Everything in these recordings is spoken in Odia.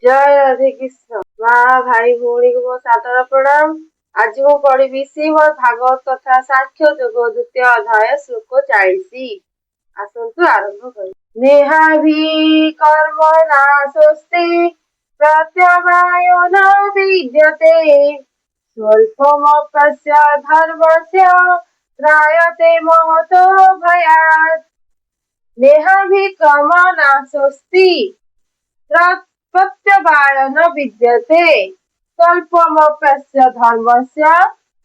ଜୟ ରାଧେ କୃଷ୍ଣ। ମା, ଭାଇ, ଭଉଣୀକୁ ମୋ ସାଦର ପ୍ରଣାମ। ଆଜି ମୁଁ ପଢିବି ଶ୍ରୀମଦ୍ ଭାଗବତ କଥା, ସାଂଖ୍ୟ ଯୋଗ, ଦ୍ୱିତୀୟ ଅଧ୍ୟାୟ, ଶ୍ଲୋକ 40। ଆସନ୍ତୁ ଆରମ୍ଭ କରି। ନେହାଭି କର୍ମ ନାଶୋସ୍ତି ପ୍ରତ୍ୟବାୟ ନ ବିଦ୍ୟତେ, ସ୍ୱଳ୍ପମପ୍ୟସ୍ୟ ଧର୍ମସ୍ୟ ତ୍ରାୟତେ ମହତୋ ଭୟାତ୍। ନେହାଭି କର୍ମ ନାଶୋସ୍ତି ପ୍ରତ୍ୟବାୟ ନ ବିଦ୍ୟତେ, ସ୍ୱଳ୍ପମପ୍ୟସ୍ୟ ଧର୍ମସ୍ୟ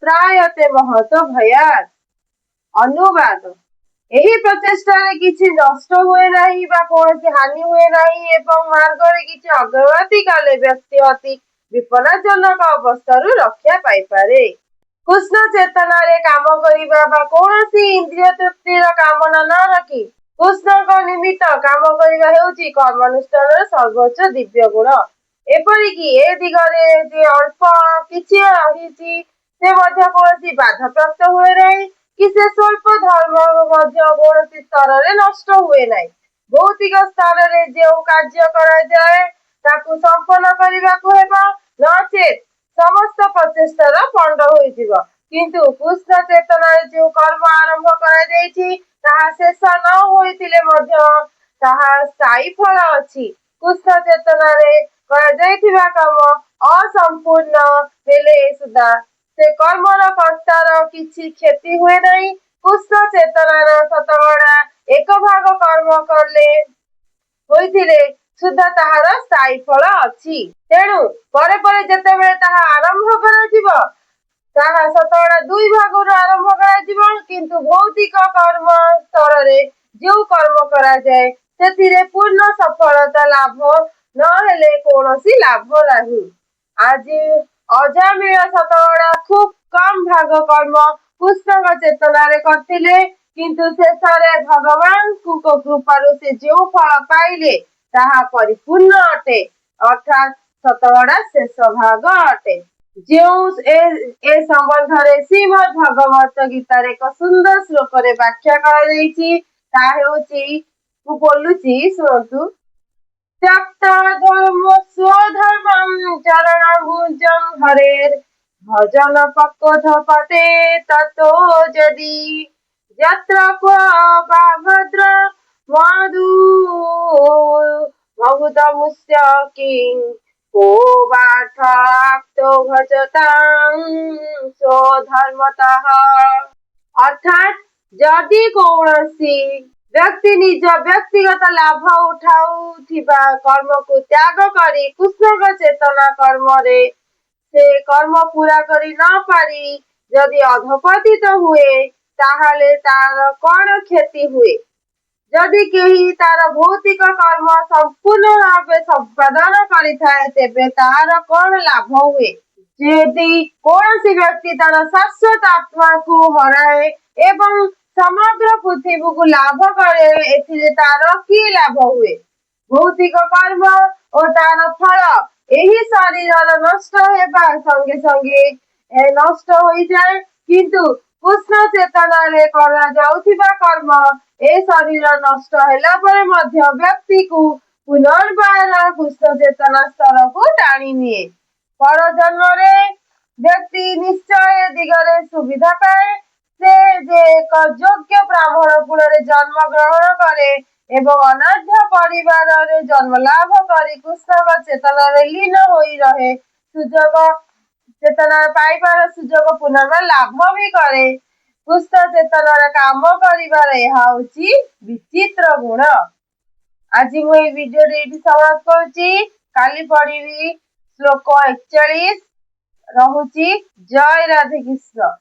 ତ୍ରାୟତେ ମହତୋ ଭୟାତ୍। ଅନୁବାଦ: ଏହି ପ୍ରଚେଷ୍ଟାରେ କିଛି ନଷ୍ଟ ହୁଏ ନାହିଁ ବା କୌଣସି ହାନି ହୁଏ ନାହିଁ ଏବଂ ମାର୍ଗରେ କିଛି ଅଗ୍ରଗତି କଲେ ବ୍ୟକ୍ତି ଅତି ବିପଜ୍ଜନକ ଅବସ୍ଥାରୁ ରକ୍ଷା ପାଇପାରେ। କୃଷ୍ଣ ଚେତନାରେ କାମ କରିବା ବା କୌଣସି ଇନ୍ଦ୍ରିୟ ତୃପ୍ତିର କାମନା ନ ରଖି କୃଷ୍ଣଙ୍କ ନିମିତ୍ତ କାମ କରିବା ହେଉଛି କର୍ମାନୁଷ୍ଠାନର ସର୍ବୋଚ୍ଚ ଦିବ୍ୟ ଗୁଣ। ଏପରିକି ଏ ଦିଗରେ ଯେ ଅଳ୍ପ କିଛି ରହିଛି, ସେ ମଧ୍ୟ କୌଣସି ବାଧାପ୍ରାପ୍ତ ହୁଏ ନାହିଁ କି ସେ ସ୍ୱଳ୍ପ ଧର୍ମ ମଧ୍ୟ କୌଣସି ସ୍ତରରେ ନଷ୍ଟ ହୁଏ ନାହିଁ। ଭୌତିକ ସ୍ତରରେ ଯେଉଁ କାର୍ଯ୍ୟ କରାଯାଏ, ତାକୁ ସମ୍ପନ୍ନ କରିବାକୁ ହେବ, ନଚେତ୍ ସମସ୍ତ ପ୍ରଚେଷ୍ଟାର ପଣ୍ଡ ହୋଇଯିବ। କିନ୍ତୁ କୃଷ୍ଣ ଚେତନାରେ ଯେଉଁ କର୍ମ ଆରମ୍ଭ କରାଯାଇଛି, ତାହା ଶେଷ ନ ହୋଇଥିଲେ ମଧ୍ୟ ତାହା ସ୍ଥାୟୀ ଫଳ ଅଛି। କୃଷ୍ଣ ଚେତନାରେ କରାଯାଇଥିବା କାମ ଅସମ୍ପୂର୍ଣ୍ଣ ହେଲେ ସୁଦ୍ଧା ସେ କର୍ମର କର୍ତ୍ତାର କିଛି କ୍ଷତି ହୁଏ ନାହିଁ। କୃଷ୍ଣ ଚେତନାର ଶତକଡ଼ା ଏକ ଭାଗ କର୍ମ କଲେ ହୋଇଥିଲେ ସୁଦ୍ଧା ତାହାର ସ୍ଥାୟୀ ଫଳ ଅଛି। ତେଣୁ ପରେ ପରେ ଯେତେବେଳେ ତାହା ଆରମ୍ଭ କରାଯିବ, ତାହା ଶତକଡ଼ା ଦୁଇ ଭାଗରୁ ଆରମ୍ଭ କରାଯିବ। କିନ୍ତୁ ଭୌତିକ କର୍ମ ସ୍ତରରେ ଯେଉଁ କର୍ମ କରାଯାଏ, ସେଥିରେ ପୂର୍ଣ୍ଣ ସଫଳତା ଲାଭ ନହେଲେ କୌଣସି ଲାଭ ନାହିଁ। ଆଜି ଅଜାମିଳ ଶତକଡ଼ା ଖୁବ୍ କମ ଭାଗ କର୍ମ କୃଷ୍ଣଙ୍କ ଚେତନାରେ କରିଥିଲେ, କିନ୍ତୁ ଶେଷରେ ଭଗବାନଙ୍କ କୃପାରୁ ସେ ଯେଉଁ ଫଳ ପାଇଲେ, ତାହା ପରିପୂର୍ଣ୍ଣ ଅଟେ, ଅର୍ଥାତ୍ ଶତକଡ଼ା ଶେଷ ଭାଗ ଅଟେ। ଯେଉଁ ଏ ସମ୍ବନ୍ଧରେ ଶ୍ରୀମଦ୍ ଭଗବତ ଗୀତାରେ ଏକ ସୁନ୍ଦର ଶ୍ଲୋକରେ ବ୍ୟାଖ୍ୟା କରାଯାଇଛି। ତାହା ହେଉଛି, ମୁଁ ବୋଲୁଛି, ଶୁଣନ୍ତୁ। ତ୍ୟକ୍ତ୍ୱା ଧର୍ମ ସ୍ୱଧର୍ମଂ ଚରଣାମ୍ବୁଜଂ ହରେର୍ ଭଜନ ପକ୍ୱୋଧଃ ପତେତ୍ ତତୋ ଯଦି, ଯତ୍ର କ୍ୱ ବା ଭଦ୍ର ମଧୁମହୁତମୁଷ୍ୟ କିଂ କୋ ବାର୍ଥ ଆର୍ତ୍ତୋ ଭଜତାଂ ସ୍ୱଧର୍ମତଃ। ଅର୍ଥାତ୍ ଯଦି କୌଣସି ବ୍ୟକ୍ତି ନିଜ ବ୍ୟକ୍ତିଗତ ଲାଭ ଉଠାଉଥିବା କର୍ମକୁ ତ୍ୟାଗ କରି କୃଷ୍ଣଙ୍କ ଚେତନା କର୍ମରେ ସେ କର୍ମ ପୁରା କରି ନ ପାରି ଯଦି ଅଧପତିତ ହୁଏ, ତାହେଲେ ତାର କଣ କ୍ଷତି ହୁଏ? ଯଦି କେହି ତାର ଭୌତିକ କର୍ମ ସମ୍ପୂର୍ଣ୍ଣ ଭାବେ ସମ୍ପାଦନ କରିଥାଏ, ତେବେ ତାହାର କଣ ଲାଭ ହୁଏ? ଯଦି କୌଣସି ବ୍ୟକ୍ତି ତାର ଶାଶ୍ୱତ ଆତ୍ମାକୁ ହରାଏ ଏବଂ ସମଗ୍ର ପୃଥିବୀକୁ ଲାଭ କରେ, ଏଥିରେ ତାର କି ଲାଭ ହୁଏ? ଭୌତିକ କର୍ମ ଓ ତାର ଫଳ ଏହି ଶରୀରର ନଷ୍ଟ ହେବା ସଙ୍ଗେ ସଙ୍ଗେ ନଷ୍ଟ ହୋଇଯାଏ, କିନ୍ତୁ କୃଷ୍ଣ ଚେତନାରେ କରାଯାଉଥିବା କର୍ମ ଏ ଶରୀର ନଷ୍ଟ ହେଲା ପରେ ମଧ୍ୟ ବ୍ୟକ୍ତିକୁ ପୁନର୍ବାର କୃଷ୍ଣ ଚେତନା ସ୍ତରକୁ ଟାଣି ନିଏ। ପରଜନ୍ମରେ ବ୍ୟକ୍ତି ନିଶ୍ଚୟ ଏ ଦିଗରେ ସୁବିଧା ପାଏ। ସେ ଯେ ଏକ ଯୋଗ୍ୟ ବ୍ରାହ୍ମଣ କୁଳରେ ଜନ୍ମ ଗ୍ରହଣ କରେ ଏବଂ ଅନାଢ୍ୟ ପରିବାରରେ ଜନ୍ମ ଲାଭ କରି କୃଷ୍ଣଙ୍କ ଚେତନାରେ ଲୀନ ହୋଇ ରହେ, ସୁଯୋଗ ଚେତନା ପାଇବାର ସୁଯୋଗ ପୁନର୍ବାର ଲାଭ ବି କରେ। କୃଷ୍ଣ ଚେତନାର କାମ କରିବାର ଏହା ହଉଛି ବିଚିତ୍ର ଗୁଣ। ଆଜି ମୁଁ ଏଇ ଭିଡିଓଟି ଏଇଠି ସମାପ୍ତ କରୁଛି। କାଲି ପଢିବି ଶ୍ଲୋକ 41। ରହୁଛି। ଜୟ ରାଧେ କୃଷ୍ଣ।